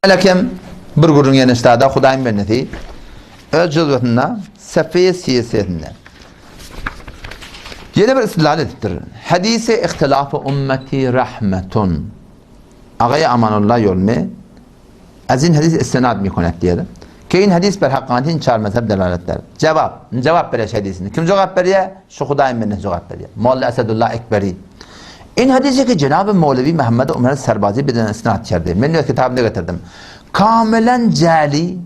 Hälekem bir gürrüň ýene ştada Hudaýyň bendesi öz juzbasynda Sefeýe Siýesesinde ýene bir istidlal edipdir. Hadisi ihtilafy ummeti rahmetun. Agaýa Amanullah ýolmy Azin hadis istinad mikonet diýýär. Keýin hadis ber hakkatin çar mezheb delalet der. Jawap. Jawap berýär şu hadisini. Kim jogap berýär? Şu Hudaýyň bendesi jogap berýär. Molla Esedullah Ekberi. In hadisi ki Cenab-ı Mowlewi Muhammed Ömer Serbazi bilen istinad kerdi. Men öz kitabymda getirdim. Kamilen jali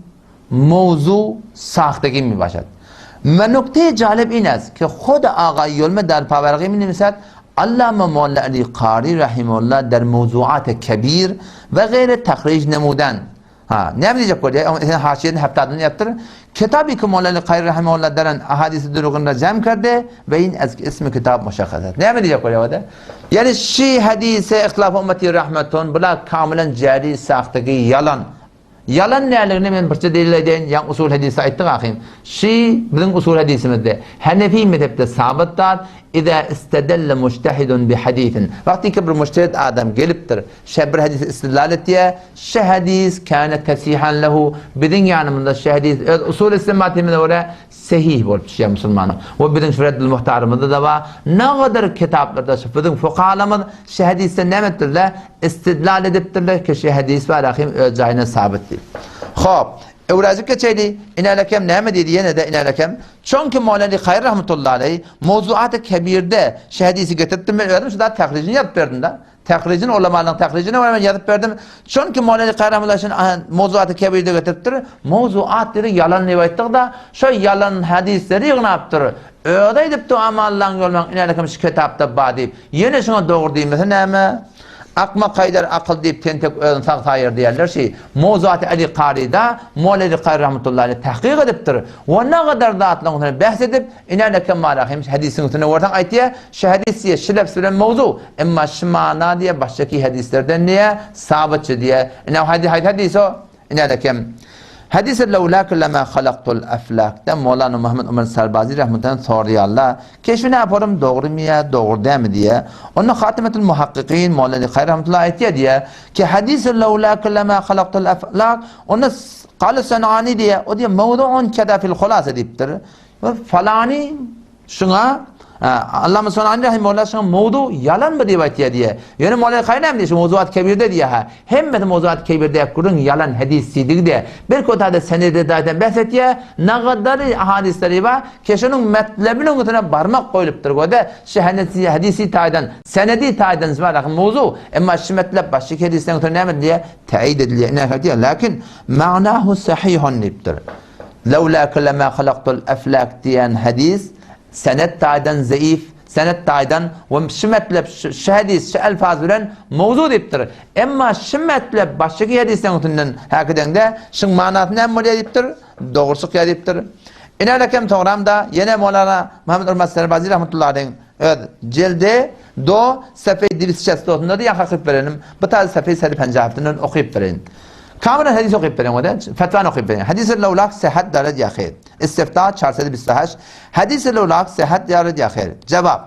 mowzu sahtegi mi başat. Ve nukte jalib in est ki hud agay yolme der pavergi mi nimisat Allame Molla Ali Kari rahimullah der mewzuat kebir ve gayre tahrij nemuden. Ha, näme diýjek bolýar? Oň sen haşiýesini hepdadyny ýapdyr. Kitaby ki Molla Ali Kari rahimullah deren ahadisi durugynda jem kerdi ve in ez ismi kitab muşahhasat. Näme diýjek bolýar o-da? Ýani şi hadise ihtilaf ummeti rahmetun bula kamilen jali sahtegi ýalan. Ýalan näligini men birçe delil aýdaýyn, ýaňy usul hadysda aýtdyk ahym. Şi biziň usul hadysimizde, Hanefi mezhepde sabyt zat, Iza istedelle mujtahidun bi hadisin. Wagtyky bir mujtahid adam gelipdir, şe bir hadysy istidlal etýär, şe hadys kâne tesihan lehu, biziň ýanymyzda şe hadys öz usul istinbatymyza görä sehih bolup düşýär musulmanyň. We biziň şu Reddül Muhtarymyzda-da bar, nagadar kitaplarda şu biziň fukahalarymyz şu hadysdan näme etdirler? Istidlal edipdirler ki, şu hadys bar ahim öz jaýynda sabyt diýip. Hop, öwräjik geçeýli, Inälekem näme diýdi ýene-de Inälekem, Çünki Mowlana Kaýry rahmetullahi aleýh Mowzuaty Kebirde şu hadysy getiripdir, men özüm şu zat tahrijini ýazyp berdim-de. Tahrijini, ulamalaryň tahrijine görä men ýazyp berdim. Çünki Mowlana Kaýry rahmetullahi şuny Mowzuaty Kebirde getiripdir. Mowzuat diýdi, ýalan diýip aýtdyk-da, şo ýalan hadysleri ýygnapdyr. Özi aýdypdy, Amallaň ýolmaň Inälekem şu kitapda bar diýip. Ýene şuňa dogry diýmese näme? Akmak haýdar akyl diýip tentek özüni sag saýar diýerler şi. Mowzuaty Ali Karyda Molla Ali Kary rahmetullahi aleyh tahkyk edipdir. We nagadar zatlaryň üstünde behs edip, ine nekem marahim hadisiň üstünde görseň aýtýar, şu hadis diýýär şu lefz bilen mowzu, emma şu mana diýýär başgaki hadislerden diýýär sabytçy diýýär. Ine haýsy hadis o? Ine kem. Hadis-i lewlâke lemâ halaktul eflâk'da Mowlana Muhammed Ömer Sarbazi rahmetullah soraýarlar, Keşfi näporym dogrymy ýa dogry dälmi diýýär. Onda Hatimetul Muhakkikin Mowlana Ali Kaýry rahmetullah aýtýar diýýär ki Hadis-i lewlâke lemâ halaktul eflâk onda Kale Sen'ani diýýär, o diýýär mewzu'un keda fil hulasa diýipdir. Falany Şuňa Allama Sonani rahimehullah şuňa mowzu ýalanmy diýip aýtýar diýýär. Ýöne Mowlana Kaýy näme diýýär? Şu mowzuat kebirde diýýär ha. Hemmesi mowzuat kebirde gürrüň ýalan hadis diýdigi-de. Belki o taýda senede daýdan bäs etýär. Nagadary hadysleri bar. Ke şunuň metlebiniň üstüne barmak goýlupdyr. Göde şu hadisi hadisi taýdan senedi taýdan şu mowzu. Emma şu metlep başga hadisleriň üstüne näme diýýär? Täýid edilýär. Ine diýýär. Lakin ma'nahu sahihun diýipdir. Lewlâke lemâ halaktul eflâk diýen hadys senet taýdan zeif, senet taýdan we şu metlep şu hadys şu elfaz bilen mowzu diýipdir. Emma şu metlep başga hadisleriň üstünden häkideňde şuň manasy näme bolýar diýipdir? Dogry çykýar diýipdir. Ine soňram-da ýene Mowlana Muhammed Urmat Serbazi rahmetullahi aleyh Öz jeldi do sefeý dibis çastotynda ýa hakyp berenim. Bu taýda sefeý sedi penjahapdyndan okyp bereýin. Kamylan hadis okyp bereýin o-da fetwany okyp bereýin. Hadis-i lewlak sehat dared ýa heýr. Istifta çarsedi bistahaş. Hadis-i lewlak sehat dared ýa heýr. Jawap.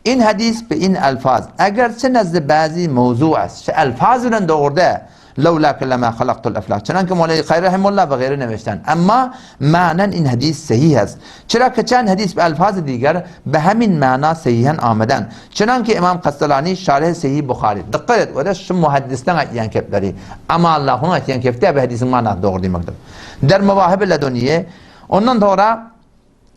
In hadis bi in elfaz. Egerçe nezdi bazi mowzu est. Şu elfaz bilen dogry däl. Lewlâke lemâ halaktul eflâk. Çynanki Mowlana Kaýry rahimehullah we gaýry neweşten. Emma ma'nen in hadis sehih est. Çyra ki çend hadis bi elfazy diger bi hemin ma'na sehihen ameden. Çynanki Imam Kastalani şarih Sehih Buhari. Dykgat et, o-da şu muhaddisleň aýtýan kepleri. Amma Allahyň aýtýan kepi däl, bu hadisiň manasy dogry diýmekdir. Der Mewahib-i Leduniye. Ondan soňra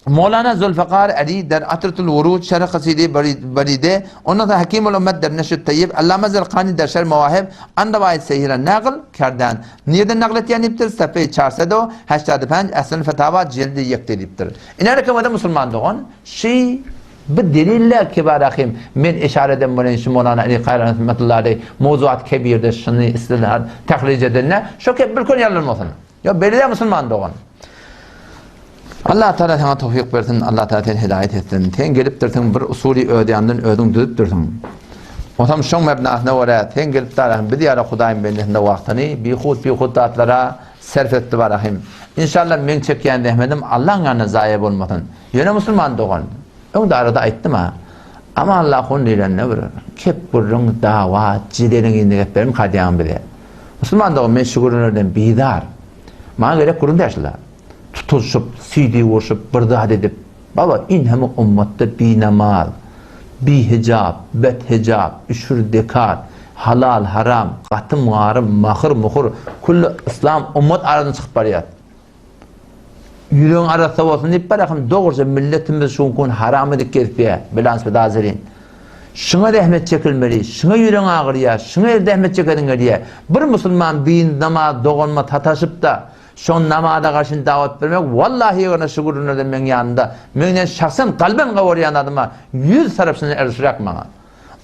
Mowlana Zülfikar Ali der Atretul Wurud şerh Kaside Baride, ondan soň Hakimul Ummet der Neşrut Tayyib, Allama Zerkani der Şerh Mewahib, an rivayet sehira nagl kerdan. Nirden nagl etýän diýipdir? Safeý çarsedo heştady penj Ehsenül Fetawa jildi ýekde diýipdir. Ine rekamada musulman dogan, şi bu deliller kibar ahim men işare eden bolan şu Mowlana Ali Kaýry rahmetullahi aleyh Mowzuat Kebirde şuny istidlal tahrij edende şo kep bir kön ýalan bolsun. Ýok, beýle däl musulman dogan. Allah Teala saňa towfyk bersin, Allah Teala seni hidaýet etsin. Sen gelipdirsiň bir usuly öz ýanyndan özüň düzüpdirsiň. Onsoň şoň mebnasyna görä sen gelip darahym biz ýaly Hudaýyň bendesinde wagtyny bihut bihut zatlara serf etdi barahym. Inşallah meň çekýän zähmetim Allaň ýanynda zaýa bolmasyn. Ýöne musulman dogan, öň darada aýtdym-a. Ama Allah hun diýlende bir kep gürrüň, dawa, jedeliň yzyna gep bermika diýýäň bize. Musulman dogan men şu gürrüňlerden bizar. Maňa gerek gürrüň däl şular. Tutulyşyp, süýdi urşup, bir zat edip, baba inheme ummatda binamaz, bihijap, bethijap, üşür dekat, halal, haram, gatym garym, mahyr muhyr, külli yslam ummat aradan çykyp barýar. Ýüregiň arassa bolsun diýip barahym dogruja milletimiz şu gün haram edip gezipýär, bilans bidazerin. Şuňa zähmet çekilmeli, şuňa ýüregiň agyrýar, şuňa zähmet çekesiň gelýär. Bir musulman bin namaz doganma sataşyp-da, şoň namaza garşy dawat bermek, wallahi ýöne şu gürrüňlerden meň ýanymda, menden şahsan kalben gabarýan adyma ýüz tarapyndan ersräk maňa.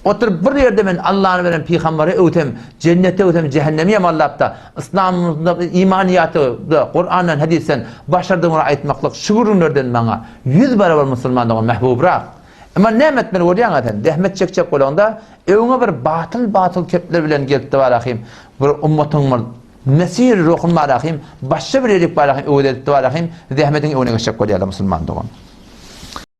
Oturyp bir ýerde men Allany beren pygambere öwsem, jennete öwsem, jähennemi ýamanlap-da, yslamymyzda imanyýaty-da, Kurandan, hadysdan başardygymy aýtmaklyk şu gürrüňlerden maňa ýüz barabar musulman dogan mähbubrak. Emma näme etmeli bolýaň-a sen? Zähmet çekjek bolaňda, öňüňe bir batyl-batyl kepler bilen gelipdi barahym, bir ummatyň bir mesir ruhun barahym, başga bir ýerik barahym öwez edipdi barahym, zähmetiň öňüne geçjek bolýarlar musulman dogan.